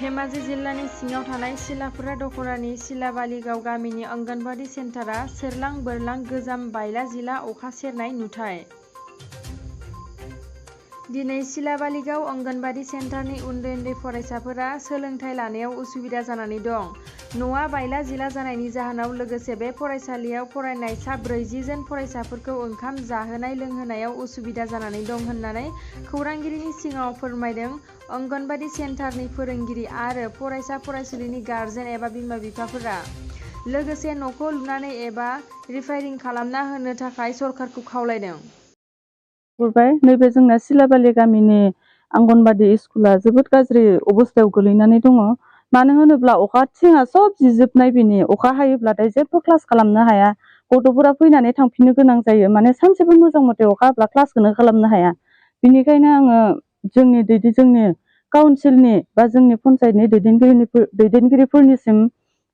धेमाजि जिल्लानि सिङाव थानाय सिलाफुरा दख'रानि सिलाबालिगाव गामिनि अंगनबादि सेन्टारा सोरलां बोरलां गोजाम बायला जिला अखा सेरनाय नुथाय। दिनै सिलाबालिगाव अंगनबादि सेन्टारनि उन्दै उन्दै फरायसाफोरा सोलोंथाइ लानायाव उसुबिदा जानानै दं। न'आ बायला जिला जानायनि जाहोनाव लोगोसे बे फरायसालियाव फरायनाय सा 40 जन फरायसाफोरखौ ओंखाम जाहोनाय लोंहोनायाव उसुबिदा जानानै दं होननानै खौरांगिरिनि सिगाङाव फोरमायदों अंगनबादि सेन्टारनि फोरोंगिरि आरो फरायसा फरायसुलिनि गार्जेन एबा बिमा बिफाफोरा। लोगोसे न'खौ लुनानै एबा रिपेयारिं खालामना होनो थाखाय सरकारखौ खावलायदों। नैबे जोंना सिलाबालि गामिनि अंगनबादि स्कुला जोबोद गाज्रि अबस्थायाव गोलैनानै दङ। मानो होनोब्ला अखा थिङा सब जिजोबनाय, बिनि अखा हायोब्लाथाय जेबो क्लास खालामनो हाया। गथ'फोरा फैनानै थांफिननो गोनां जायो। माने सानसेबो मोजां मथे अखा हाब्ला क्लासखौनो खालामनो हाया। बिनिखायनो आङो जोंनि काउन्सिलनि बा जोंनि पन्सायतनि दैदेनगिरिफोरनिसिम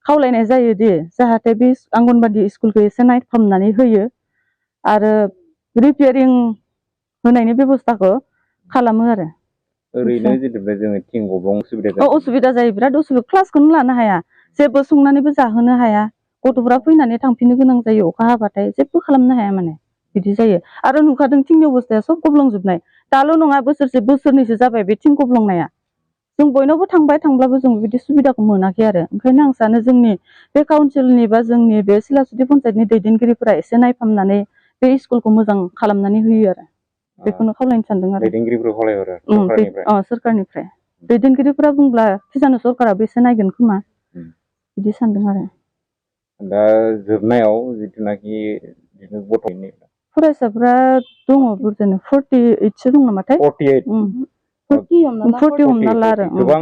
खावलायनाय जायोदि जाहाथे बे अंगनबादि स्कुलखौ एसे नायफामनानै होयो आरो रिपेयारिं होनायनि बेबस्थाखौ खालामो आरो। ओरैनो जेनेबा जोङो थिं गब्लं उसुबिदा जायो। उसुबिदा जायो, बिराद उसुबिदा। क्लासखौनो लानो हाया, जेबो संनानैबो जाहोनो हाया। गथ'फ्रा फैनानै थांफिननो गोनां जायो अखा हाबाथाय, जेबो खालामनो हाया माने बिदि जायो। आरो नुखादों थिंनि अबस्थाया सब गब्लंजोबनाय। दाल' नङा, बोसोरसे बोसोरनैसो जाबाय बे थिं गब्लंनाया। जों बयनावबो थांब्लाबो जों बिदि सुबिदाखौ मोनाखै आरो। ओंखायनो आं सानो जोंनि बे काउन्सिलनि बा जोंनि बे सिलासुदि पन्सायतनि दैदेनगिरिफोरा एसे नायफामनानै बे स्कुलखौ मोजां खालामनानै होयो आरो। बेखौनो खावलायनो सानदों आरो। दैदेनगिरिफोरखौ खावलायहरो सरकारनिफ्राय। दैदेनगिरिफोरा बुंब्ला खिजानो सरकाराबो एसे नायगोन खोमा, बिदि सानदों आरो। दा जोबनायाव जिथुनाखि गथ'नि फरायसाफ्रा दङ बुरजानो, 48सो दं नामाथाय। 40 हमना ला आरो। गोबां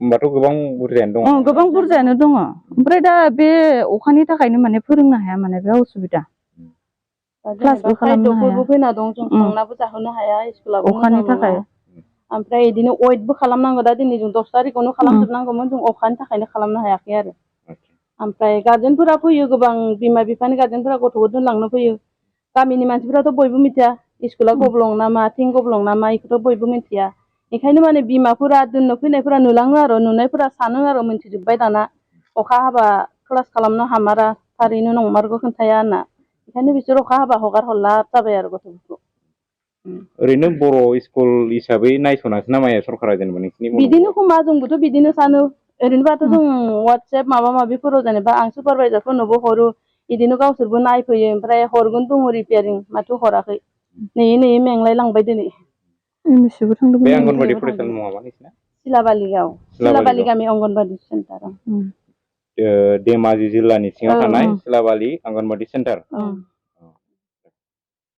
होमबाथ' गोबां बुरजायानो दङ। गोबां बुरजायानो दङ। ओमफ्राय दा बे अखानि थाखायनो माने फोरोंनो हाया, माने बिराद उसुबिदा। क्लासबो खालामनो हाया। फैना दं, जों संनाबो जाहोनो हाया, स्कुलाबो अखानि मोजां नङा। थाखाय। ओमफ्राय बिदिनो वेटबो खालामनांगौ। दा दिनै जों 10 तारिखआवनो खालामजोबनांगौमोन, जों अखानि थाखायनो खालामनो हायाखै आरो। ओमफ्राय गार्जेनफोरा फैयो, गोबां बिमा बिफानि गार्जेनफोरा गथ'खौ दोनलांनो फैयो। गामिनि मानसिफोराथ' बयबो मिथिया स्कुला गब्लं ना मा, थिं गब्लं ना मा, बेखौथ' बयबो मिथिया। बेखायनो माने बिमाफोरा दोननो फैनायफोरा नुलाङो आरो, नुनायफोरा सानो आरो मिथिजोब्बाय दाना अखा हाबा क्लास खालामनो हामारा, थारैनो नंमारगौ खोन्थाया होनना। बेखायनो बिसोर अखा हाबा हगार हरला जाबाय आरो गथ'फोरखौ। ओरैनो बर' स्कुल हिसाबै नायस'नासै ना माया सरकारा जेनेबा नोंसिनि बिदिनो खोमा, जोंबोथ' बिदिनो सानो। ओरैनोबाथ' जों वाट्सएप माबा माबिफोराव जेनेबा आं सुपारभाइजारफोरनोबो हरो, बिदिनो गावसोरबो नायफैयो। ओमफ्राय हरगोन दङ रिपेयारिं, माथो हराखै। नेयै मेंलाय लांबाय दिनै। बे अंगनबादि फरायसालिनि मुङा मा नोंसिना? सिलाबालि गामि अंगनबादि सेन्टार। धेमाजि जिल्लानि सिङाव थानाय सिलाबालि अंगनबादि सेन्टार।